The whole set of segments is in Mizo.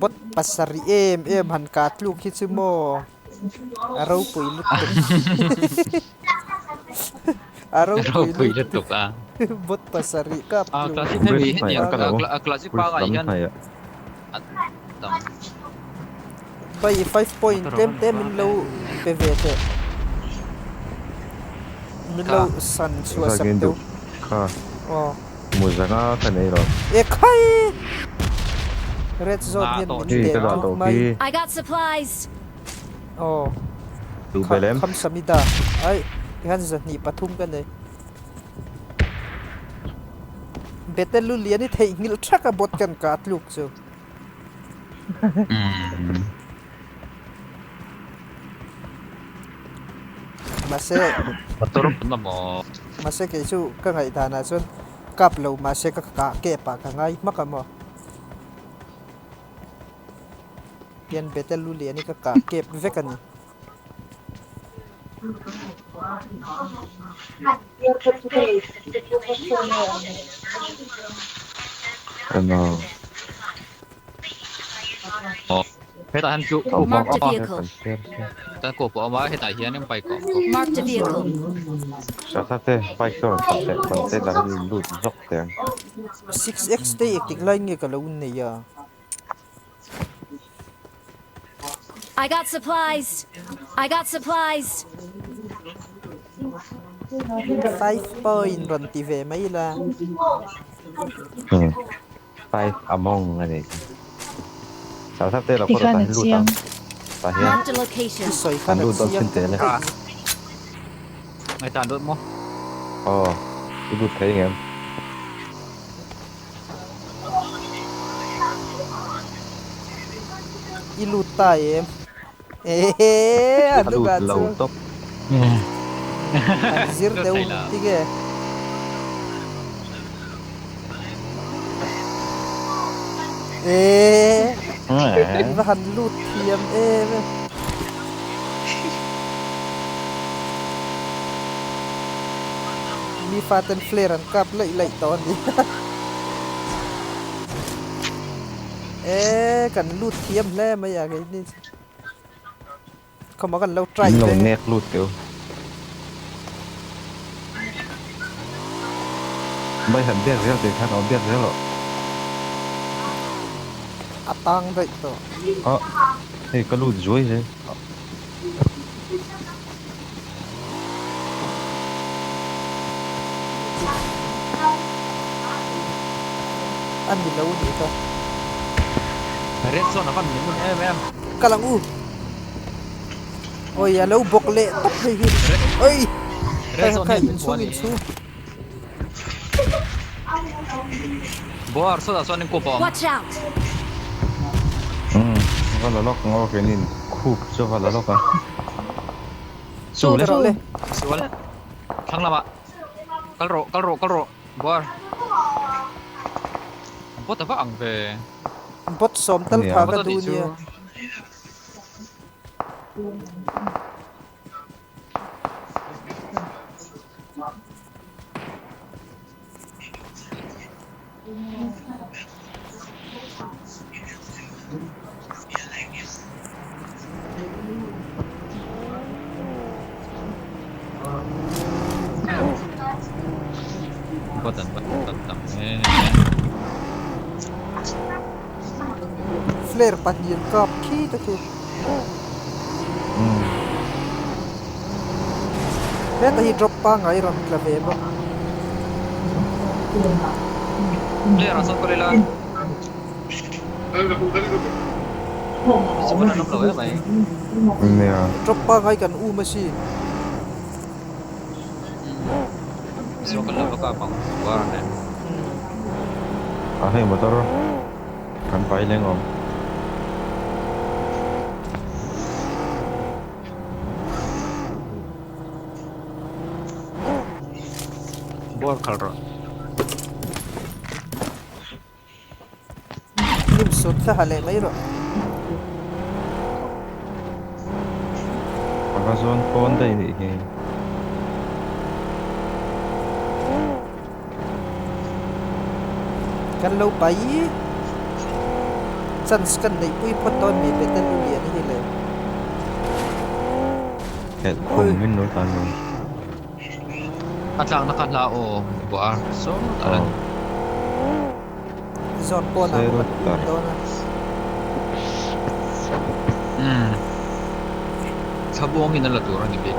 Bot pasarih em em han kah tluk hi chu maw a ropui lutuk. A ropui lutuk a. Bot pasarih kap tluk. Bridge hnaih ah ka lo. Bridge lam hnaih ah. Bai 5 point tlem te min lo pe ve teh. Min lo san chhuah sak teu. Kha. Muzanga ka nei lo. E khai! Red zone hian min teh tluk mai. I got supplies. Aw. Kham samida. Ai, tikhan zahnih pathum ka nei. Bete lu lian i theihnghilh thak a bot kan kah tluk chu. Mahse Mahse kei chu ka ngaihdan ah chuan kap lo mahse ka kah kep ah ka ngai hmak a maw. Hian Bethel lu lian hi ka kah kep vek a ni. Hetah hian chu ku pawh a awm a, chuan ku pawh a awm a, hetah hian bike a awm bawk. Marked a vehicle. Hriata te bike chu a rawn khalh leh container hi lut zawk teh ang. 6x te engtik lai nge ka lo nei a? I got supplies. I got supplies. 5 point rawn ti ve mai la. 5 among a nih chu. Sasap te lo kawr tah hian lut ang. Tah hian Marked a location. I sawi khan an a lut dawn chiang chin teh le. daih. Ngaihtuah an lut maw? Aw, i lut thei ngem? I lut ta em? Ehe, a A lut hnungah lo chu tawp. Han zir Lut deuh thei la. tinge? Ehe, i va han lut thiam em e. Mi faten flare an kap laih laih tawh a ni. E kan lut thiam hle mai a keini chu. Khawmah kan lo try Min lo ve. nek lut teu. Vai han biak zel teh khan aw biak zel aw. A tang daih tawh. A hei ka lut zuai zel. A ni lo nih kha. Red zone a van ni ngun em em. Kal ang u. Oi a lo bawk leh tawp hei hi. Oi. Red zone Kha hian min inchhung huan i. inchhung. Boar sawtah chuan in kup a awm. Watch out! Umm va la lawk ang aw keinin khup chu va la lawk a. Chu le. Rawh le. Sual. Thlang lamah. Kal rawh kal rawh kal rawh Boar. Bot a va ang ve. Bot sawm tal tha ka duh nia. Flare pahnih an kap khi ta khi. Heta hi drop pangngai rawn tla ve bawk. Player ah sawn kal ila. Chuan an awm lo em mai. Nia. Drop pangngai kan um asin. Mizo kan lo va kap ang war nen. A hei motor kan pai leng awm. Ball khal rawh. Hnim sut kha ha leh mai rawh. A va zawn pawn daih nih hi. Kan lo pai. Chance kan neih pui phawt dawn mi Bethel u lian hi le. He khum min lo tan lo. A tlak na kha hla aw buah saw tah lan. Zawn pawn ah pawh kan um dawn a. Umm. Thlabuang in a la tur a ni bik.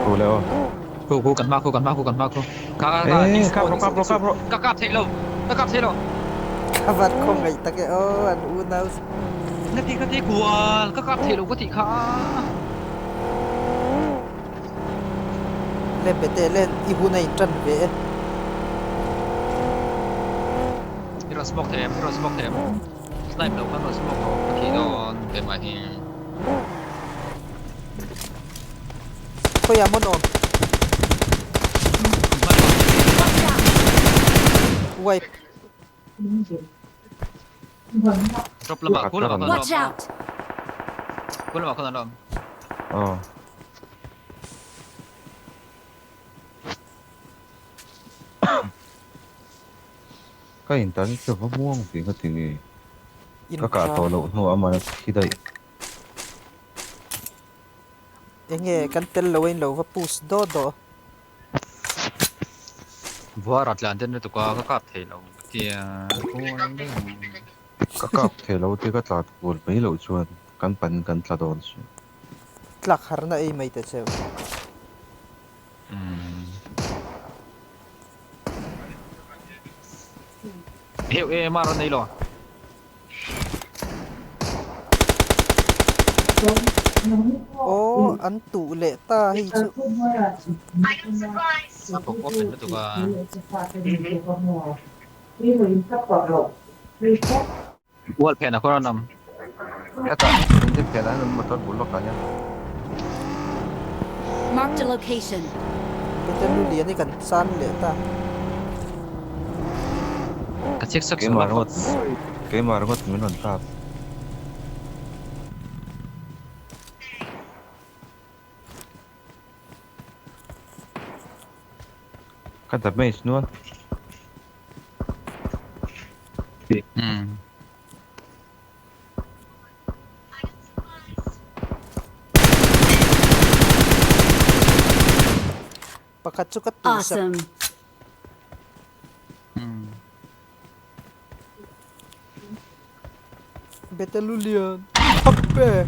Khu le aw. Khu khu kan hma khu kan hma khu kan hma khu. Kha kha kha Eh kap rawh kap rawh kap rawh. Ka kap theih lo ka kap theih lo. Ka van khawngaih tak e aw an unau. Ka ti ka ti kual ka kap theih lo ka tih kha. Le bete len i hun a in tan ve e. I rawn smoke thei em i rawn smoke thei em snipe lo khan rawn smoke rawh ka thih dawn keimah hi. Khawiah maw nuam? Wipe. Drop lamah khu lamah khan Watch out! Khu lamah khan an awm. Aw. Ka intan chu va muang ve nga tinge. Ka kah tawh loh hnuah amah a thi daih. Enge kan tel lo a in lo va push daw daw. Buara tlan den lutuk a ka kap thei lo ka tia Ka kap thei lo te ka tla kual mai loh chuan kan panin kan tla dawn chu. Tlak harna ei mai ta cheu. Heuh e mar a nei lo. Aw an tuh leh ta hei chu. A bawk open lutuk a. Wall phen a kawr an awm. Hetah building phenah hian an motor bul lawkah hian. Marked a location. Peter lu lian hi kan chan leh ta. Ka chik sak sak Keimah ringawt keimah ringawt min rawn kap. Ka damage nual. Umm. Pakhat chu ka tuh sak. Awesome. Betalulian Khampe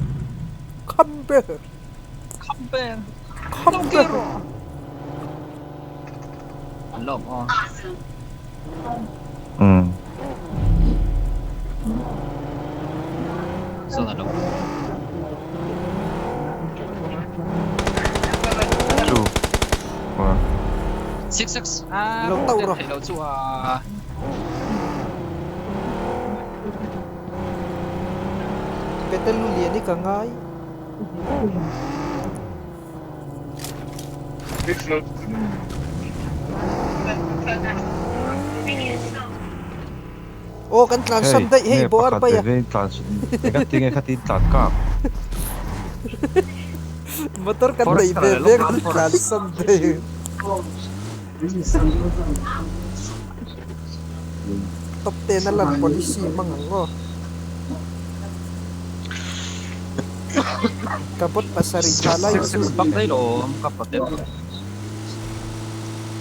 Khampe Khampe Khampe An lawm aw. Umm. Zawn a lo. Chu. Aw. 6 6 ah Lo tauh rawh. Theih loh chu a. Bethel lu lian hi ka ngai. Aw kan tlan san daih hei bawr bai a. Hei tlan enga tinge kha tin tlan kak. Motor kan nei ve ve kan tlan san daih. Top ten a lan policy hmang ang aw. Ka bot pasarih tha lai chu.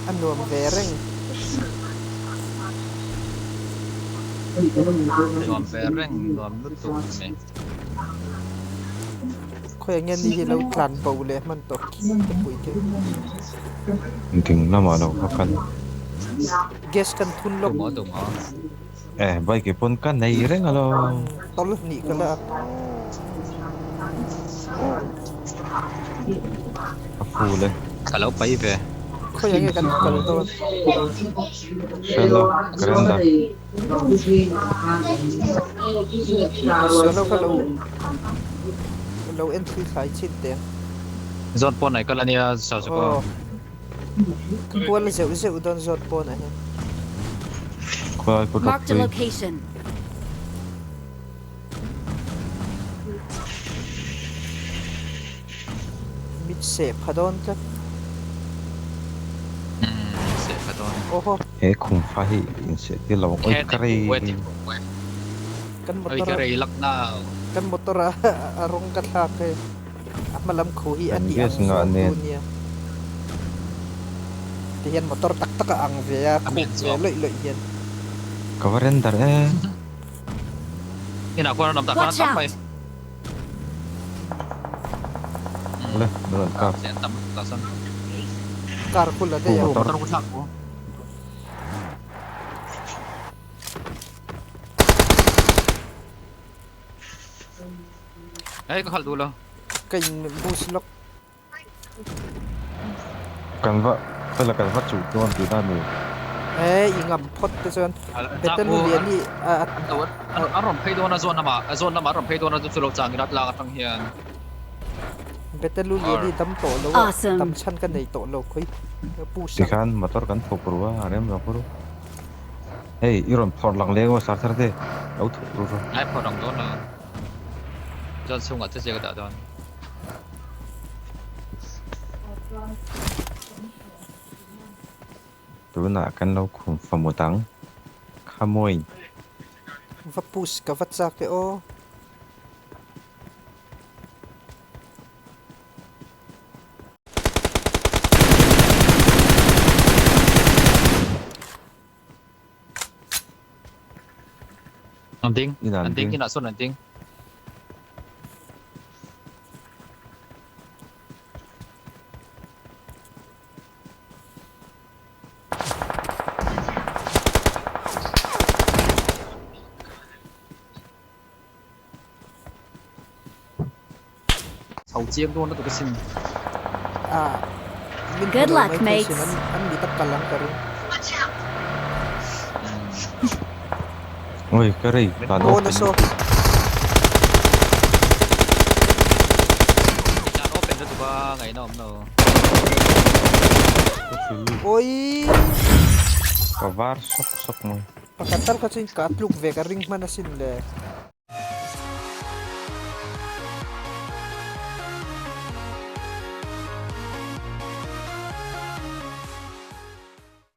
A nuam ve reng. Nuam ve reng nuam lutuk mai. Khawi ang nge ni hi lo tlan bo leh hman tawh ka pui thei. Ding lamah lo kha kal. Gas kan thun lawk. Tumaw tumaw. Eh bike pawn ka nei reng alo. Tawlh hnih ka la a. A full e. Ka lo pai ve. Khawi ang nge kan kal dawn. Hriat lo ka ren dan. Sual ho kha lo lo en thli thlai chin teh ang. Zawn pawn ah i kal ania Saw chu Aw. Ka kual zeuh zeuh dawn zawn pawn ah hian. Khuai pawh Marked a tawp location. Mit seh pha dawn tlat. Umm seh pha dawn. Awhaw. He khum fa hi in seh tir lo ang. Oi ka rei. Kan Oi motor ka rei lak na. Kan motor a a rawng ka thlak hei. A hma lam khu hi a Kan tih gas ang ngah zawng nen. tu nia. Ti hian motor tak tak a ang ve a, A khup men ve zawk. lawih lawih hian. Ka va render e. Inah khuan an awm tak khan an Watch tam mai. out! Le, min rawn kap. An tam tah sawn. Car khu la daih a. Motor. Motor khu thlak u. Hei ka khalh duh lo. Ka in boost lawk. Kan va fela kan va chuh dawn tihna a ni. E i ngam phawt te chuan Bethel Liani a An rawn phei dawn a zawn lamah a zawn lamah an rawn phei dawn a chu lo chang ila tlak atang hian. Bethel Liani dam tawh lo a Awesome. dam chhan ka nei tawh lo khawi pu sang. Tikhan motor kan thawk ru a a rem lo ru. Hei i rawn phawrh lang leng aw sar thar te lo thawk ru rawh. Ai phawrh ang dawn a chuan chhungah che che ka dah dawn. Tunah kan lo khum famut ang khamuain. Va push ka va chak e aw. An ding, Inah an an ding, ding. inah sawn an ding. Chho chiang dawn lutuk asin. Ah, min Good hmu lo luck, mai thei sin mates. an an mit a kal ang ka ring. Oi, ka rei, tlan Pawn open a saw. Tlan open lutuk a ngaihna awm lo. Oi! Ka var sawk sawk mai. Pakhat tal kha chu in ka tluk ve ka ring hman asin le.